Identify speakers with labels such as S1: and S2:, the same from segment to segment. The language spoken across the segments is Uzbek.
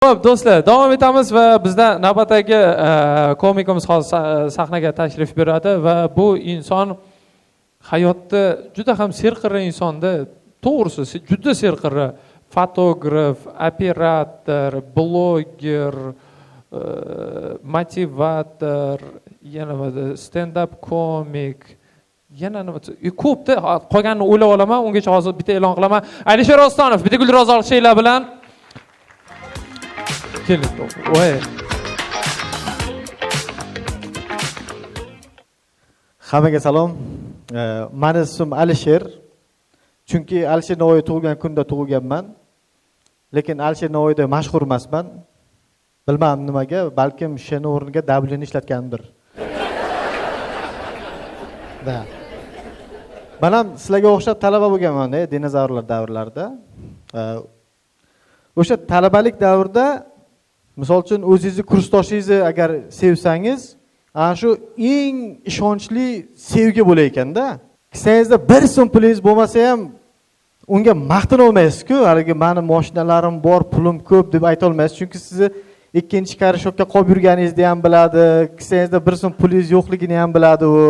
S1: Xo'p, do'stlar, davom etamiz va bizda navbatdagi komikimiz hozir sahnaga tashrif buyuradi va bu inson hayotda juda ham serqirra insonda, to'g'risi juda serqirra fotograf, operator, bloger, motivator, yana stand-up komik, yana nima ko'pda qolganini o'ylab olaman, ungacha hozir bitta e'lon qilaman. Alisher Ostonov, bitta gulroz olqishlar bilan keling. Voy.
S2: Hammaga salom. Mani ismim Alisher. Chunki Alisher Navoiy tug'ilgan kunda tug'ilganman. Lekin Alisher Navoiyda mashhur emasman. Bilmadim nimaga, balkim shni o'rniga W ni ishlatgandir. Da. Men ham sizlarga o'xshab talaba bo'lganman, dinozavrlar davrlarida. O'sha talabalik davrida misol uchun o'zingizni kursdoshingizni agar sevsangiz, ana shu eng ishonchli sevgi bo'lar ekanda. Kissangizda bir so'm pulingiz bo'lmasa ham unga maqtana olmaysiz-ku, haligi meni mashinalarim bor, pulim ko'p deb ayta olmaysiz, chunki sizni ikkinchi karishokka qolib yurganingizni ham biladi, kissangizda bir so'm pulingiz yo'qligini ham biladi u.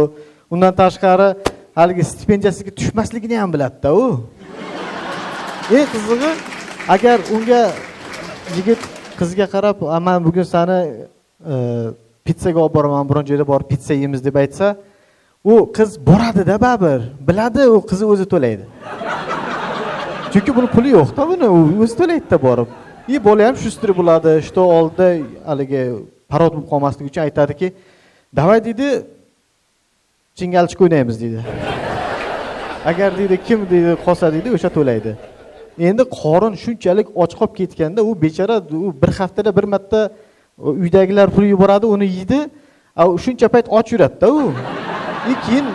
S2: Undan tashqari haligi stipendiyasiga tushmasligini ham biladi-da u. Eng qizig'i, agar unga yigit qizga qarab, "Men bugun seni pizzaga olib boraman, biron joyda borib pitsa yeymiz" deb aytsa, u qiz boradi-da baribir. Biladi, u qizi o'zi to'laydi. Chunki buni puli yo'q-da, buni u o'zi to'laydi-da borib. И bola ham shustri bo'ladi, shu oldida haligi parod bo'lib qolmasligi uchun aytadiki, "Davay" deydi, "chingalchik o'ynaymiz" deydi. Agar deydi kim deydi qolsa deydi, o'sha to'laydi. Endi qorin shunchalik och qolib ketganda u bechora u bir haftada bir marta uydagilar pul yuboradi, uni yeydi, shuncha payt och yuradi-da u. Keyin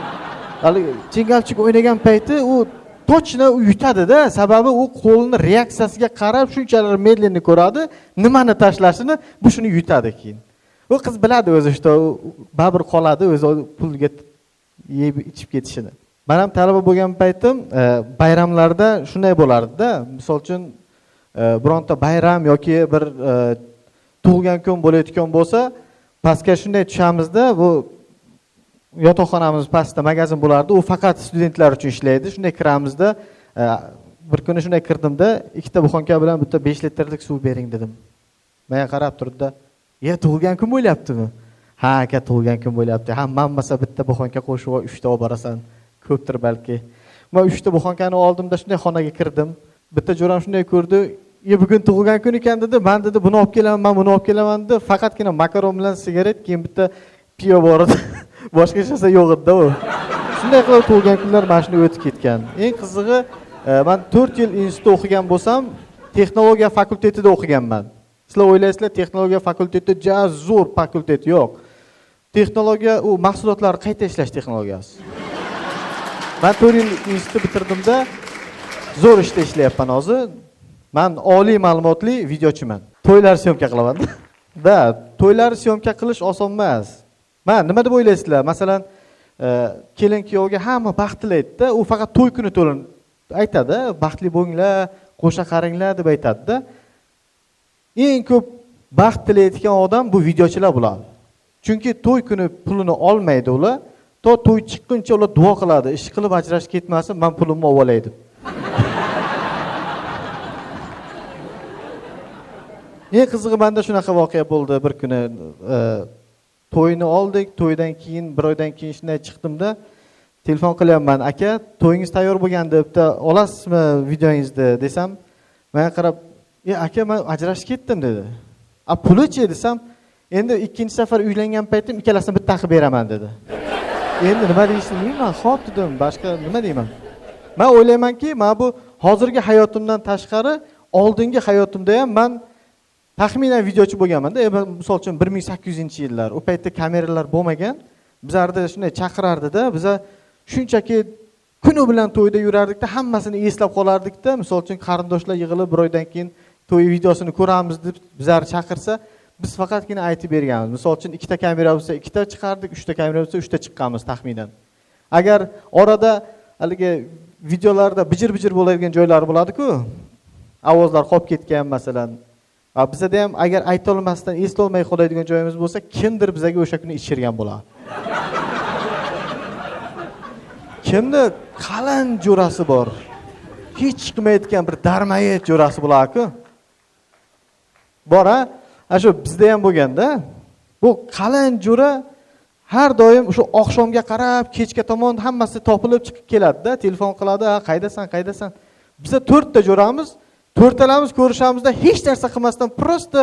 S2: hali chingalchik o'ynagan payti u tochna yutadi-da, sababi u qo'lini reaksiyasiga qarab shunchalar medlenni ko'radi, nimani tashlashini, bu shuni yutadi keyin. U qiz biladi o'zi, что baribir qoladi, o'zi pulga yeb ichib ketishini. Men ham talaba bo'lgan paytim bayramlarda shunday bo'lardi-da. Misol uchun bironta bayram yoki bir tug'ilgan kun bo'layotgan bo'lsa, pastga shunday tushamizda, bu yotoqxonamiz pastda magazin bo'lardi, u faqat studentlar uchun ishlaydi. Shunday kiramizda, bir kuni shunday kirdimda, ikkita buxonka bilan bitta 5 litrlik suv bering dedim. Menga qarab turdi-da, "Ya, tug'ilgan kun bo'lyaptimi?" "Ha, aka, tug'ilgan kun bo'lyapti." "Ha, men bo'lsa bitta buxonka qo'shib 3 ta olib borasan, ko'pdir balki." Men 3 ta buxonkani oldimda shunday xonaga kirdim. Bitta jo'ram shunday ko'rdi, "Ya, bugun tug'ilgan kun ekan" dedi. "Men" dedi, "buni olib kelaman, men buni olib kelaman" dedi. Faqatgina makaron bilan sigaret, keyin bitta piyo bor edi. Boshqa hech narsa yo'q edi-da u. Shunday qilib tug'ilgan kunlar mana shunday o'tib ketgan. Eng qizig'i, men 4 yil institutda o'qigan bo'lsam, texnologiya fakultetida o'qiganman. Sizlar o'ylaysizlar, texnologiya fakulteti ja zo'r fakultet, yo'q. Texnologiya u mahsulotlarni qayta ishlash texnologiyasi. Men 4 yil institutni bitirdimda, zo'r ishda ishlayapman hozir. Men oliy ma'lumotli videochiman. To'ylar syomka qilaman. Da, to'ylar syomka qilish oson emas. Men nima deb o'ylaysizlar? Masalan, kelin kuyovga hamma baxt tilaydi-da, u faqat to'y kuni to'lin aytadi, baxtli bo'linglar, qo'sha qaringlar deb aytadi-da. Eng ko'p baxt tilayotgan odam bu videochilar bo'ladi. Chunki to'y kuni pulini olmaydi ular. To to'y chiqquncha ular duo qiladi, ish qilib ajrashib ketmasin, men pulimni olib olay deb. Eng qizig'i menda shunaqa voqea bo'ldi bir kuni. To'yni oldik, to'ydan keyin bir oydan keyin shunday chiqdimda, telefon qilyapman, "Aka, to'yingiz tayyor bo'lgan debdi, olasizmi videongizni?" desam, menga qarab, "Aka, men ajrashib ketdim" dedi. "A puli-chi?" desam, "Endi ikkinchi safar uylangan paytim ikkalasini bitta qilib beraman" dedi. Endi nima deyishni bilmayman, xo'p dedim, boshqa nima deyman? Men o'ylaymanki, mana bu hozirgi hayotimdan tashqari oldingi hayotimda ham men taxminan videochi bo'lganman-da. Misol uchun 1800-yillar, u paytda kameralar bo'lmagan. Bizlarda shunday chaqirardi-da, biza shunchaki kuni bilan to'yda yurardikda, hammasini eslab qolardik-da. Misol uchun qarindoshlar yig'ilib bir oydan keyin to'y videosini ko'ramiz deb bizlarni chaqirsa, biz faqatgina aytib berganmiz. Misol uchun 2 ta kamera bo'lsa, 2 ta chiqardik, 3 ta kamera bo'lsa, 3 ta chiqqanmiz taxminan. Agar orada haligi videolarda bijir-bijir bo'ladigan joylar bo'ladi-ku, ovozlar qolib ketgan masalan. Bizada ham agar aytolmasdan eslolmay qoladigan joyimiz bo'lsa, kimdir bizaga o'sha kuni ichirgan bo'ladi. Kimni qalin jo'rasi bor, hech chiqmayotgan bir darmayet jo'rasi bo'ladi-ku. Bor, ha? Ana shu bizda ham bo'lganda, bu qalin jo'ra har doim o'sha oqshomga qarab, kechga tomon hammasi topilib chiqib keladi-da, telefon qiladi, ha, qaydasan, qaydasan? Biza to'rtta jo'ramiz, to'rtalamiz ko'rishamizda hech narsa qilmasdan prosta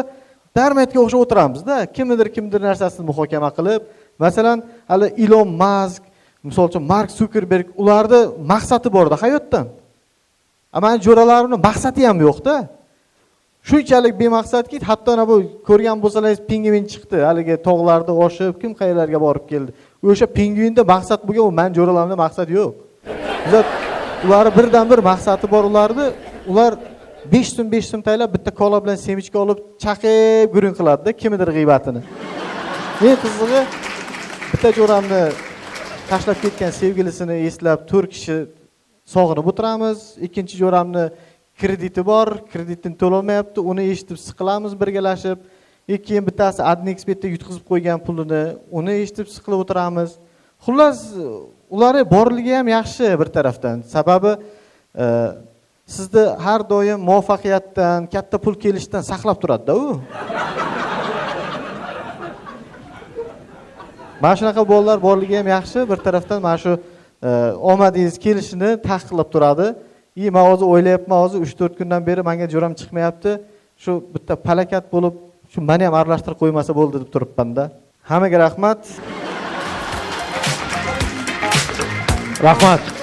S2: darmayetga o'xshab o'tiramizda, kimnidir narsasini muhokama qilib, masalan, hali Ilon Mask, misol uchun Mark Zuckerberg, ularni maqsadi borda hayotdan. Ammo jo'ralarimning maqsadi ham yo'q-da. Shunchalik bemaqsadki, hatto ana bu ko'rgan bo'lsangiz pingvin chiqdi, haligi tog'larda oshib, kim qayerlarga borib keldi. O'sha pingvinda maqsad bo'lgan, u men jo'ralarimda maqsad yo'q. Bizlar ular birdan bir maqsadi bor ularni, ular 5 so'm 5 so'm taylab bitta kola bilan semichka olib chaqib gurung qiladida kimnidir g'iybatini. Eng qizig'i bitta jo'ramni tashlab ketgan sevgilisini eslab 4 kishi sog'inib o'tiramiz. Ikkinchi jo'ramni krediti bor, kreditini to'lolmayapti, uni eshitib siqilamiz birgalashib. Keyin bittasi Adnexbetda yutqizib qo'ygan pulini, uni eshitib siqilib o'tiramiz. Xullas, ular borligi ham yaxshi bir tarafdan. Sababi sizni har doim muvaffaqiyatdan, katta pul kelishdan saqlab turadi-da u. Mana shunaqa bolalar borligi ham yaxshi, bir tarafdan mana shu omadingiz kelishini taqiqlab turadi. Men hozir o'ylayapman, hozir 3-4 kundan beri menga jo'ram chiqmayapti. Shu bitta palakat bo'lib, shu meni ham aralashtirib qo'ymasa bo'ldi deb turibman-da. Hammaga rahmat.
S1: Rahmat.